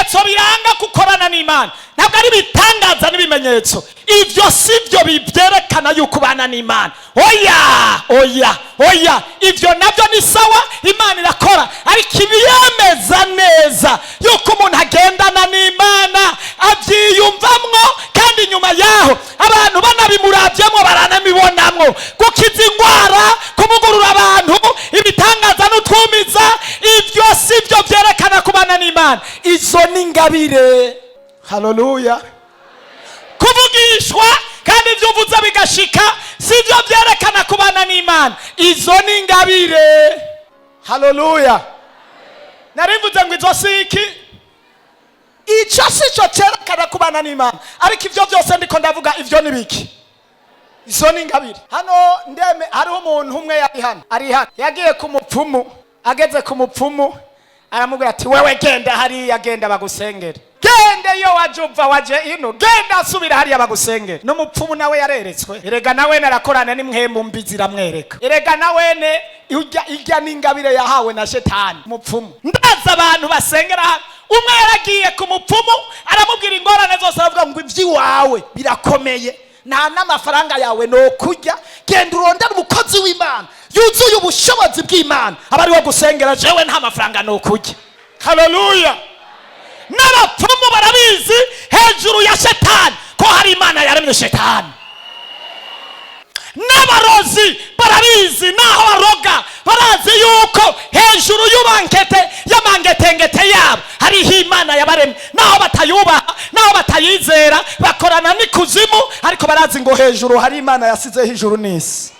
Ibimenyetso biranga gukorana n'Imana ntabwo ari ibitangaza n'ibimenyetso. Ibyo si byo bibyerekana yuko ubana n'Imana. Oya, oya, oya. Ibyo nabyo ni sawa, Imana irakora, ariko ibiyemeza neza yuko umuntu agendana n'Imana, abyiyumvamwo, kandi nyuma yaho abantu banabimurabyemo, baranabibonamwo. Gukiza indwara, kumugurura abantu, ibitangaza n'utwumiza, ibyo si byo byerekana kubana n'Imana. Izo ni ingabire. Haleluya! Kuvugishwa kandi ibyo uvuze bigashika, si byo byerekana kubana n'Imana. Izo ni ingabire. Haleluya! Narivuze ngo izo si iki, icyo si cyo cyerekana kubana n'Imana. Ariko ibyo byose ndiko ndavuga, ibyo ni biki? Izo ni ingabire. Hano ndeme hariho umuntu umwe yari hano, ari hano, yagiye ku mupfumu. Ageze ku mupfumu aramubwira ati: "Wewe genda hariya, genda bagusengere, genda iyo waje uva, waje ino, genda asubira hariya bagusengere." N'umupfumu nawe yareretswe. Erega nawe narakorana n'imwemu mbi, ziramwereka. Erega nawene ijya ijya n'ingabire yahawe na Shetani umupfumu. Ndaza abantu basengera hano, umwe yaragiye ku mupfumu, aramubwira ingorane zose, aravuga ngo: "Iby'iwawe birakomeye, nta n'amafaranga yawe no kurya. Genda urondere umukozi w'Imana yuzuye ubushobozi bw'Imana, aba ariwo gusengera. Jewe nta mafaranga no kurya." Haleluya! N'abapfumu barabizi hejuru ya Shetani ko hari Imana yaremye Shetani. N'abarozi barabizi, naho baroga barazi yuko hejuru y'ubankete y'amangetengete yabo hariho Imana yabaremye. Naho batayubaha, naho batayizera, bakorana n'ikuzimu, ariko barazi ngo hejuru hari Imana yasizeho ijuru n'isi.